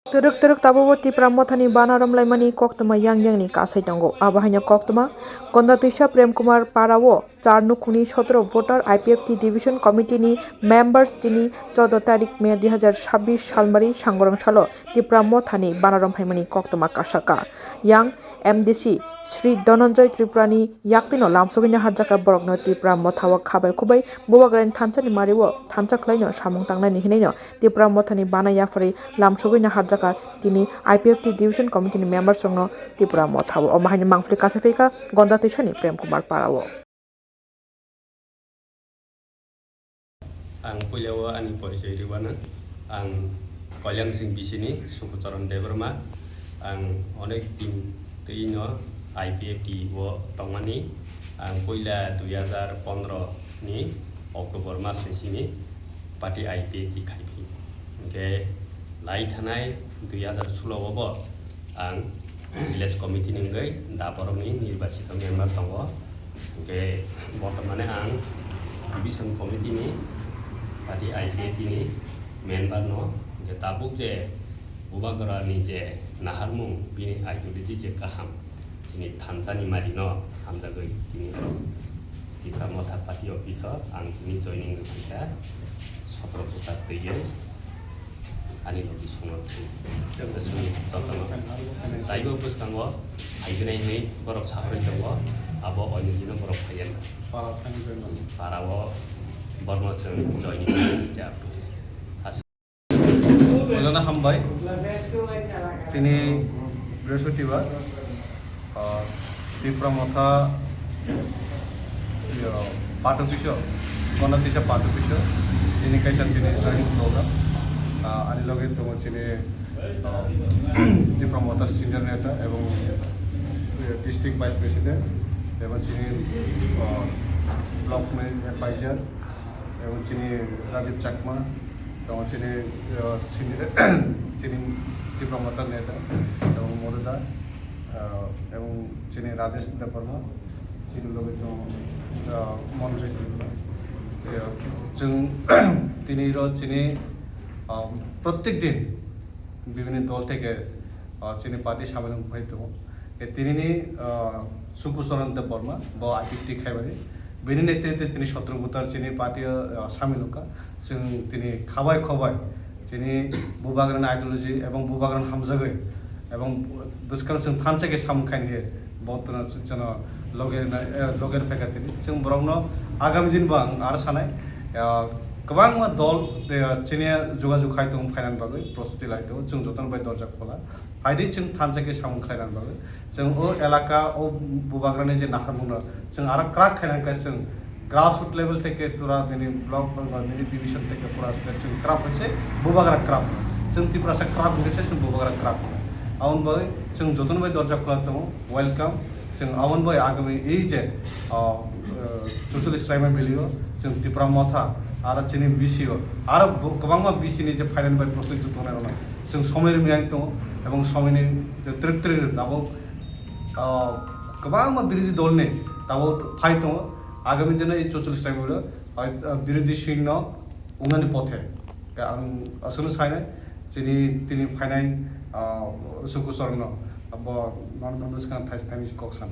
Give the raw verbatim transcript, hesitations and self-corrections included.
Twrwk twrwk tabukbo Tipra Mothani bana romlaimani koktwma yang yangni kasai tongo. Abo haino koktwma Gondatwisa Prem Kumar Para o char nukhungni sotoro voter I P F T Division Committee ni members tini choudo tarik May dui hazar sabbish salmari sangorong salo Tipra Mothani bana romhaimani koktwma kasaka. Yang M D C Shri Dhananjay Tripurani yaktwino lamsogwino harjaka borokno Tipra Mothao khabai khubai Bubagrani thansa ni mario thansa khwlaino samung tangnani hinwino Tipra Mothani bana yapharwi lamsogwino harjaka tini I P F T Division Committee ni members rokno Tipra Mothao. Omo haino mangpili kasiphaikha Gondatwisani Prem Kumar Para o. Ang puila o ani porichoi rwmano. Ang Kolyangsing bisini Sukucharan Debbarma. Ang onek din twi no I P F T o tongmani. Ang puila dui hazar pondro ni October mas ni simi party I P F T khai phi. Hingke lai thanai dui hazar sulo o bo ang village committee ni wngwi da borokni nirbachito member tongo. Hingke bortomane ang division committee ni party I P F T ni member no, hingke tabuk je Bubagrani je naharmung bini ideology je kaham, chini thansani mari no hamjagwi tini Tipra Motha party office o ang tini joining rwkha sotro bwkha twiwi. Ani logi songno twi. Bwswngni jotono. Taibo bwskango phaikhe hinwi borok saharwi tongo, abo oinwino borok phaiya. Para thani bai mano. Para o borno chwng joining kha. Aswk. Bolana hambai. Tini Brihaspatibar. Ah, Tipra Motha, iyo, Pato Kiso, Kono Tisa Pato Kiso, ini kaisa chini joining program. Ah, ani loge tongo chini, ah, Tipra Motha senior neta ebong, iyo, district vice president, ebong chini, ah, block advisor, ebong chini Rajiv Chakma, tongo chini, ah, senior, chini Tipra Motha neta, ebong Moduda, ah, ebong chini Rajesh Debbarma, chini loge tongo, ah, Montri Tripura. Eh, chwng tini ro chini, ah, protek din bibhinno dol theke, ah, chini party samil wng phai tongo. E tinini, ah, Suku Charan Debbarma, bo I P F T khaimani. Bini netrite tini sotro voter chini party o, ah, samil wngkha. Chwng tini khabai khobai chini Bubagrani ideology ebong Bubagrani hamjagwi ebong bwskang chwng thansa khe samung khaini bo tono chwng chwngno loge na, eh, loge phaikha tini. Chwng borokno agami din bo ang aro sanai, ah, kwbangma dol, eh, chini jogajog khai tongo phainani bagwi prostuti lai tongo. Chwng jotono bai dorja khola. Phaidi chwng thansa khe samung khlainani bagwi. Chwng o elaka, o Bubagrani je naharmungno chwng aro kwrak khainani khe chwng grassroot level theke tura nini block, nini division theke pura se chwng kwrak khe se Bubagra kwrak. Chwng Tiprasa kwrak hwnkhe se chwng Bubagra kwrak. Aboni bagwi chwng jotono bai dorja khwlak tongo. Welcome. Chwng aboni bai agami ei je, ah, ah, chuchuli swraima belio chwng Tipra Motha aro chini B C o aro bo-, kwbangma B C ni je finance bai prostuti tongnai rokno chwng somoi rwmani tongo ebong somoi ni twrwk twrwk tabuk, ah, kwbangma birodhi dol ni tabuk phai tongo. Agami dino ei chuchuli swraima belio, ah, birodhi singh no wngnani pothe. Ang aswkno sainai, chini tini phainai, ah, Suku Charan no, bo normal bwskang thai thani kok sana.